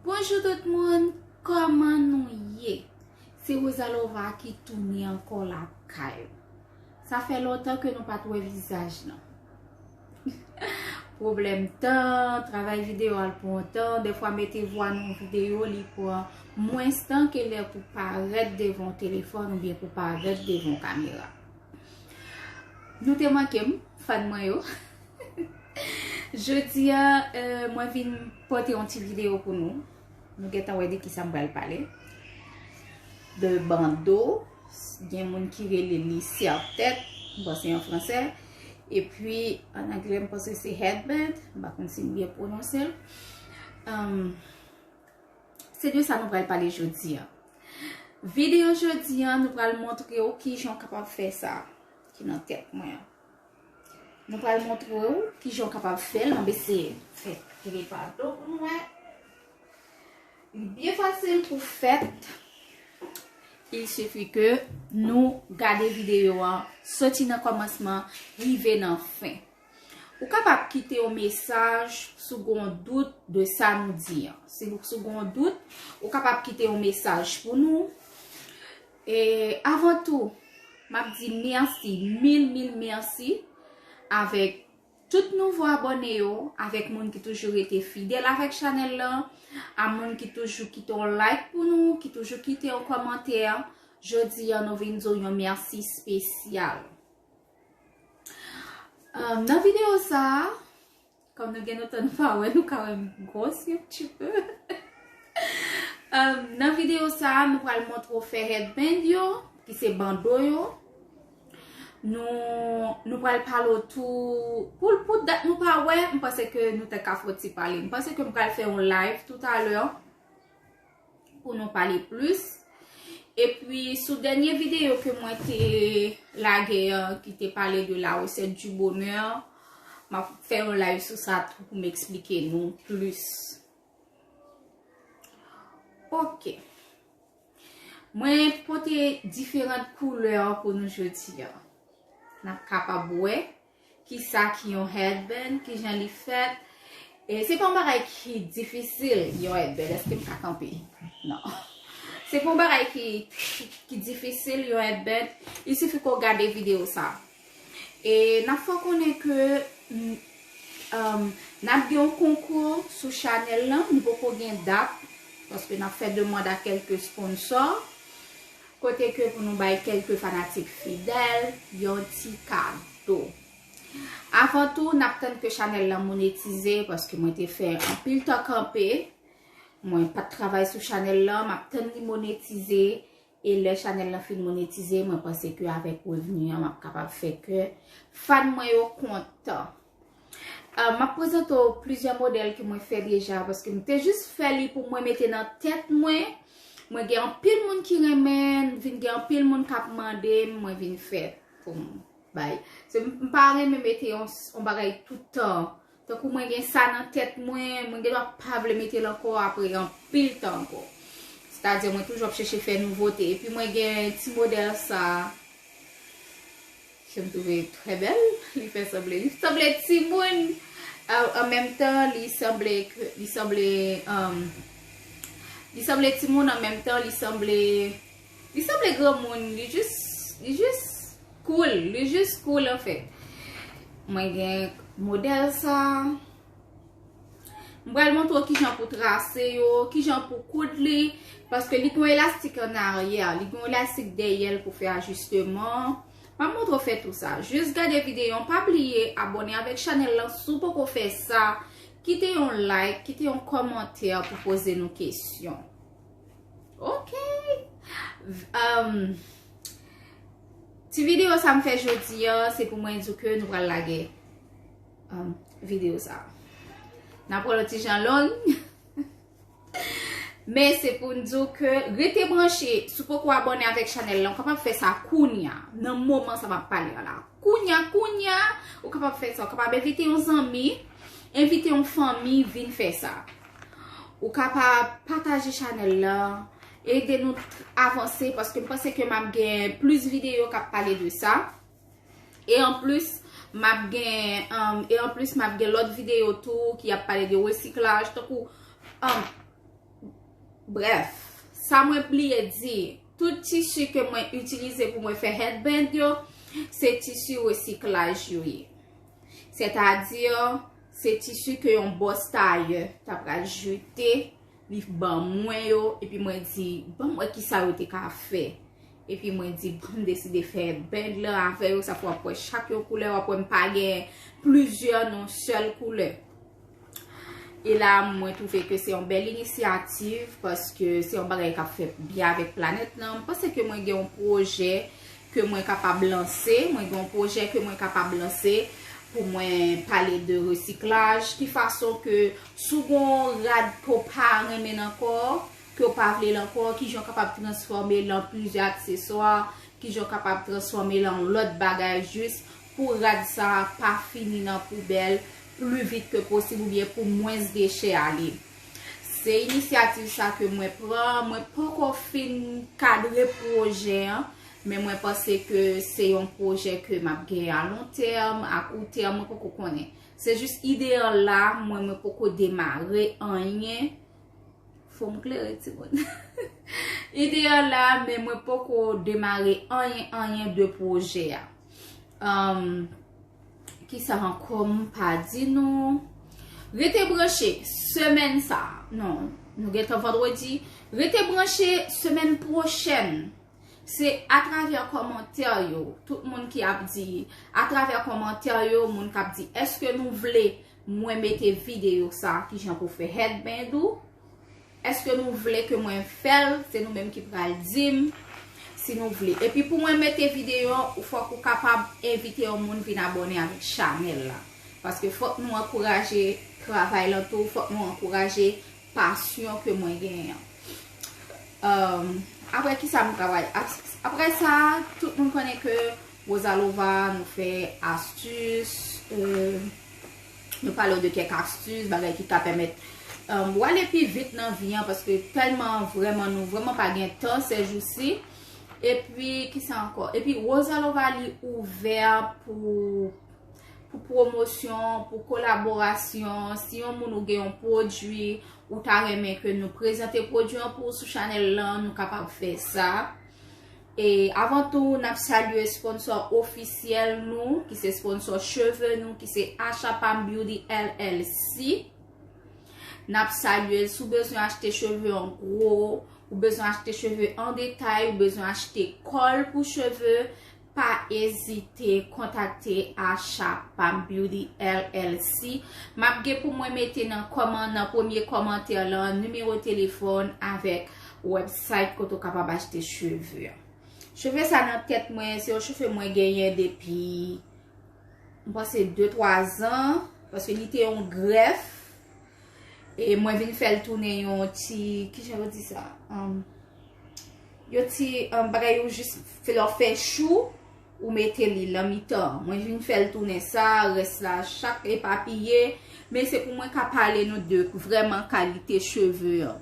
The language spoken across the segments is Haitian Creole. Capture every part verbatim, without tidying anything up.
Bonjou tout moun, kòman nou ye? Se Rosalova ki tounen ankò lakay ou. Sa fè lontan ke nou pa t wè vizaj lan. Pwoblèm tan, travay videyo al pran tan, dèfwa mete vwa nan yon videyo li pran mwens tan ke lè pou parèt devan yon telefòn oubyen pou parèt devan yon kamera. Nou te manke m, fan mwen yo. Jodi a, euh, mwen vin pote yon ti videyo pou nou. Nou gentan wè de kisa m pral pale. De bando, gen moun ki rele li serre-tête, bon, se an fransè. Epi, an anglè, m panse se headband, m pa konn si m byen pwononse l. Um, se de sa nou pral pale jodi a. Videyo jodi a, nou pral montre w kijan w kapab fè sa ki nan tèt mwen an. Nou pral montre w kijan w kapab fè l. M ap eseye fè trepado pou nou wè. Li byen fasil pou fèt. Il suffit ke nou gade videyo an soti nan kòmansman rive nan fen. Ou kapab kite yon mesaj si w gen yon dout de sa nou di an. Si w gen yon dout, ou kapab kite yon mesaj pou nou. E avan tou, m ap di mèsi, mil, mil mèsi avèk tout nouvo abòne yo, avèk moun ki toujou rete fidèl avèk chanèl lan, a moun ki toujou kite yon like pou nou, ki toujou kite yon kòmantè. Jodi a, nou vin di w yon mèsi espesyal. Um, nan videyo sa a, kòm nou gen lontan nou pa wè, nou ka wè m gwòs yon ti pe. Um, nan videyo sa a, nou pral montre w fè headband yo, ki se bando yo. Nou, nou pral pale w tou, pou, pou dat nou pa wè, m panse ke nou te ka fè yon ti pale. M panse ke m pral fè yon live toutalè pou nou pale plis. Epi, sou dènye videyo ke mwen te lage an, ki te pale de la recette du bonheur, m ap fè yon live sou sa tou pou m eksplike nou plis. Ok. Mwen pote diferan koulè pou nou jodi a. N ap kapab wè kisa ki yon headband, kijan li fèt. E se pa yon bagay ki difisil, yon headband. Èske m ka kanpe? Non. Se pa yon bagay ki, ki, ki difisil, yon headband. Il suffit ke w gade videyo sa. E n ap fè w konnen ke, mm, um, n ap gen yon konkou sou chanèl lan. Nou poko gen dat, paske n ap fè demann a kèlke sponsò. Kote ke pou nou bay kèlke fanatik fidèl yon ti kado. Avan tou, n ap tann ke chanèl lan monetize, paske mwen te fè anpil tan kanpe. Mwen pa t travay sou chanèl lan, m ap tann li monetize. E lè chanèl lan fin monetize, mwen panse ke avèk revni an, m ap kapab fè ke fan mwen yo kontan. Ah, m ap prezante w plizyè modèl ke mwen fè deja, paske m te jis fè li pou mwen mete nan tèt mwen. Mwen gen anpil moun ki renmen, vin gen anpil moun k ap mande m, mwen vin fè pou m bay. Se m, m pa renmen mete yon, yon bagay tout tan. Tankou mwen gen sa nan tèt mwen, mwen gen dwa pa vle mete l ankò apre anpil tan ankò. Sètadi mwen toujou ap chèche fè nouvote. Epi mwen gen ti modèl sa. Ke m twouve trè bèl. Li fè sanble, li sanble timoun. An, an menm tan, li sanble, li sanble, um, li sanble timoun, an menm tan, li sanble, li sanble granmoun. Li jis, li jis cool. Li jis cool, anfèt. Mwen gen modèl sa. M pral montre w kijan pou trase yo, kijan pou koud li, paske li gen yon elastik an aryè, li gen yon elastik dèyè l pou fè ajisteman. M ap montre w fè tou sa. Jis gade videyo an, pa bliye abòne avèk chanèl lan si w poko fè sa. Kite yon like, kite yon kòmantè pou poze nou kesyon. Ok. Um, ti videyo sa m fè jodi a, se pou mwen di w ke nou pral lage, um, videyo sa. N ap pran l yon ti jan long. Men se pou n di w ke rete branche, si w poko abòne avèk chanèl lan, ou kapab fè sa kounya, nan moman sa m ap pale an la. Kounya, kounya, ou kapab fè sa, ou kapab envite yon zanmi, envite yon fanmi vin fè sa. Ou kapab pataje chanèl lan, ede nou t-, avanse, paske m panse ke m ap gen plis videyo k ap pale de sa. E anplis, m ap gen, um, e anplis, m ap gen lòt videyo tou ki ap pale de resiklaj, tankou, um, Brèf, sa mwen bliye di, tout tisi ke mwen itilize pou mwen fè headband yo, se tisi resiklaj yo ye. Sètadi, se tisi ke yon bòs tayè ta pral jete, li ban mwen yo, epi mwen di, ban m wè kisa yo te ka fè. Epi mwen di, m deside fè headband lan avè yo, sa fè w ap wè chak yon koulè, w ap wè m pa gen plizyè nan sèl koulè. E la, mwen twouve ke se yon bèl inisyativ, paske se yon bagay k ap fè byen avèk planèt lan. M panse ke mwen gen yon pwojè ke mwen kapab lanse, mwen gen yon pwojè ke mwen kapab lanse pou mwen pale de resiklaj, ki fason ke si w gen yon rad ke w pa renmen nan kò w, ke w pa vle l ankò, kijan w kapab transfòme l an plizyè akseswa, kijan w kapab transfòme l an lòt bagay jis pou rad sa a pa fini nan poubèl pli vit ke posib oubyen pou mwens dechè ale. Se inisyativ sa ke mwen pran, mwen poko fin kadre pwojè an, men mwen panse ke se yon pwojè ke m ap gen a lon tèm, a kou tèm, mwen poko konnen. Se jis ide an la, mwen, mwen poko demare anyen. Fò m klere timoun. Ide an la, men mwen poko demare anyen, anyen de pwojè a. Um, kisa ankò m pa di nou? Rete branche semèn sa. Non, nou gentan vandredi. Rete branche semèn pwochèn. Se atravè kòmantè yo, tout moun ki ap di, atravè kòmantè yo, moun k ap di, èske nou vle mwen mete videyo sa, kijan pou fè headband ou? Èske nou vle ke mwen fè l? Se nou menm ki pral di m si nou vle. Epi pou mwen mete videyo, ou fòk ou kapab envite yon moun vin abòne avèk chanèl la. Paske fòk nou ankouraje travay lan tou, fòk nou ankouraje pasyon ke mwen genyen an. Um, apre kisa m travay? Ap-, apre sa, tout moun konnen ke Rosalova, nou fè astis, euh, nou pale w de kèk astis, bagay ki ka pèmèt, um, w ale pi vit nan vi an, paske tèlman vrèman nou vrèman pa gen tan sèjousi. Epi, kisa ankò? Epi, Rosalova li ouvè pou, pou pwomosyon, pou kolaborasyon. Si yon moun ou gen yon pwodui, ou ta renmen ke nou prezante pwodui an pou ou sou chanèl lan, nou kapab fè sa. E avan tou, n ap salye sponsò ofisyèl nou, ki se sponsò cheve nou, ki se Asha Pam Beauty L L C. N ap salye l. Si w bezwen achte cheve an gwo, ou bezwen achte cheve an detay, ou bezwen achte kòl pou cheve, pa ezite kontakte Asha Pam Beauty L L C. M ap gen pou mwen mete nan kòman-, nan premye kòmantè lan, nimewo telefòn avèk website kote w kapab achte cheve. Cheve sa nan tèt mwen, se yon cheve mwen genyen depi, m panse, de twa zan, paske li te yon grèf. E mwen vin fè l tounen yon ti, kijan yo di sa? Um, yon ti, um, bagay ou jis fè, lè w fè chou, ou mete li nan mitan. Mwen vin fè l tounen sa, rès la chak epapiye. Men se pou mwen ka pale nou de vrèman kalite cheve an.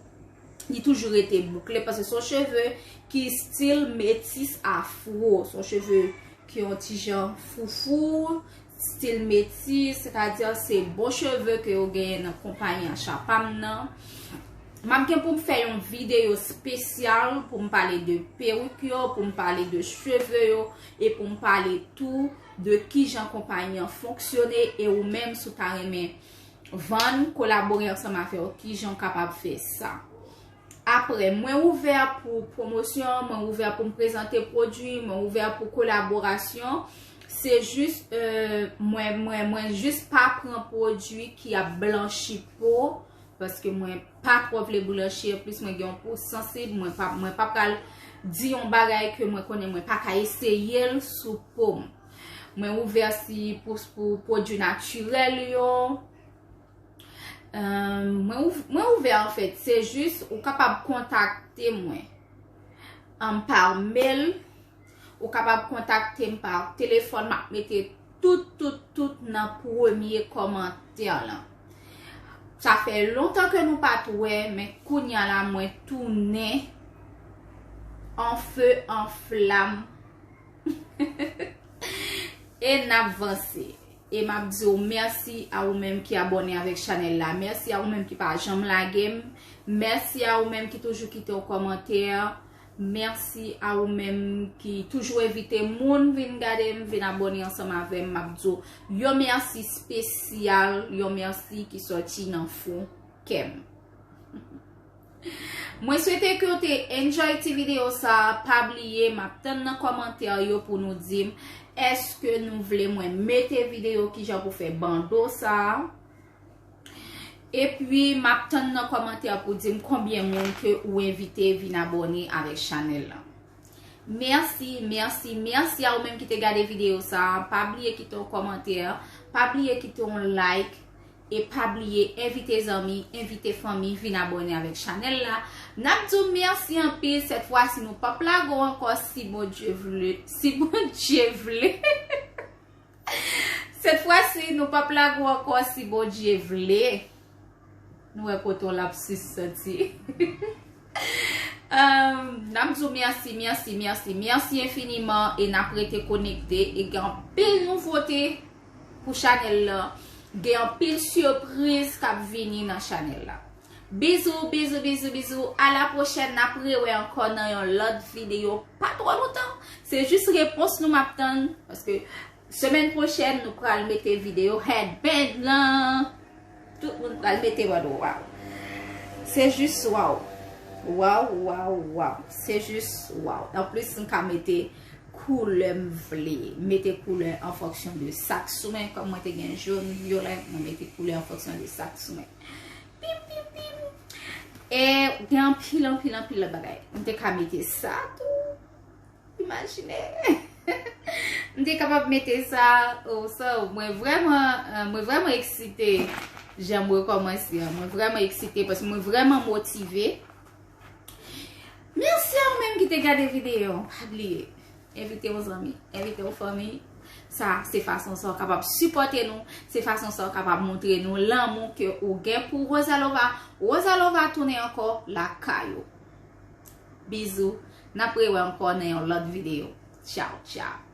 Li toujou rete boukle, paske se yon cheve ki stil metis afro. Se yon cheve ki yon ti jan foufou, stil metis, sètadi se bon cheve ke yo genyen nan konpayi Asha Pam nan. M ap gen pou m fè yon videyo espesyal pou m pale de perik yo, pou m pale de cheve yo, e pou m pale tou de kijan konpayi an fonksyone, e ou menm si w ta renmen vann, kolabore ansanm avè w, kijan w kapab fè sa. Apre, mwen ouvè pou pwomosyon, mwen ouvè pou m prezante pwodui, mwen ouvè pou kolaborasyon. Se jis, euh, mwen, mwen, mwen jis pa pran pwodui ki ap blanchi po, paske mwen pa twò vle blanchi, anplis mwen gen yon po sansib, mwen pa, mwen pa pral di yon bagay ke mwen konnen mwen pa ka eseye l sou po m. Mwen ouvè si pou, pou pwodui natirèl yo. Euh, mwen ouv-, mwen ouvè, anfèt, se jis ou kapab kontakte mwen, um, pa mail, ou kapab kontakte m pa telefòn, m ap mete tout, tout, tout nan premye kòmantè lan. Sa fè lontan ke nou pa t wè, men kounye a la mwen tounen an fe, an flam. E n ap vanse. E m ap di w mèsi a ou menm ki abòne avèk chanèl la. Mèsi a ou menm ki pa janm lage m. Mèsi a ou menm ki toujou kite yon kòmantè. Mèsi a ou menm ki toujou envite moun vin gade m, vin abòne ansanm avè m. M ap di w yon mèsi espesyal, yon mèsi ki sòti nan fon kè m. Mwen swete ke w te enjoy ti videyo sa a. Pa bliye, m ap tann nan kòmantè yo pou nou di m èske nou vle mwen mete videyo kijan pou fè bando sa a. Epi, m ap tann nan kòmantè pou di m konbyen moun ke ou envite vin abòne avèk chanèl la. Mèsi, mèsi, mèsi a ou menm ki te gade videyo sa a. Pa bliye kite yon kòmantè, pa bliye kite yon like, e pa bliye envite zanmi, envite fanmi vin abòne avèk chanèl la. N ap di w mèsi anpil. Sèt fwa si nou p ap lage w ankò, si Bondye vle, si Bondye vle. Sèt fwa si nou p ap lage w ankò, si Bondye vle. Nou wè kote yon lapsis soti. Um, n ap di w mèsi, mèsi, mèsi, mèsi enfiniman, e n ap rete konekte, e gen anpil nouvote pou chanèl la. Gen anpil sipriz k ap vini nan chanèl la. Bizou, bizou, bizou, bizou. A la pwochèn, n ap rewè ankò nan yon lòt videyo pa twò lontan. Se jis repons nou m ap tann, paske semèn pwochèn, nou pral mete videyo headband lan. Tout moun pral mete mòd waw. Se jis waw. Waw, waw, waw. Se jis waw. Anplis, m ka mete koulè m vle. Mete koulè an fonksyon de sa k sou mwen. Kòm mwen te gen jòn, vyolè, mwen mete koulè an fonksyon de sa k sou mwen. Pim, pim, pim. E gen anpil, anpil, anpil lòt bagay. M te ka mete sa tou. Imajine. M te kapab mete sa, oh, so, mwen vrèman, euh, mwen vrèman eksite jan m rekòmanse an. Mwen vrèman eksite paske mwen vrèman motive. Mèsi a ou menm ki te gade videyo. Pa bliye, envite yon zanmi, envite yon fanmi. Sa, se fason sa w kapab sipòte nou, se fason sa w kapab montre nou lanmou ke ou gen pou Rosalova. Rosalova tounen ankò lakay ou. Bizou, n ap rewè ankò nan yon lòt videyo. Tchaw, tchaw.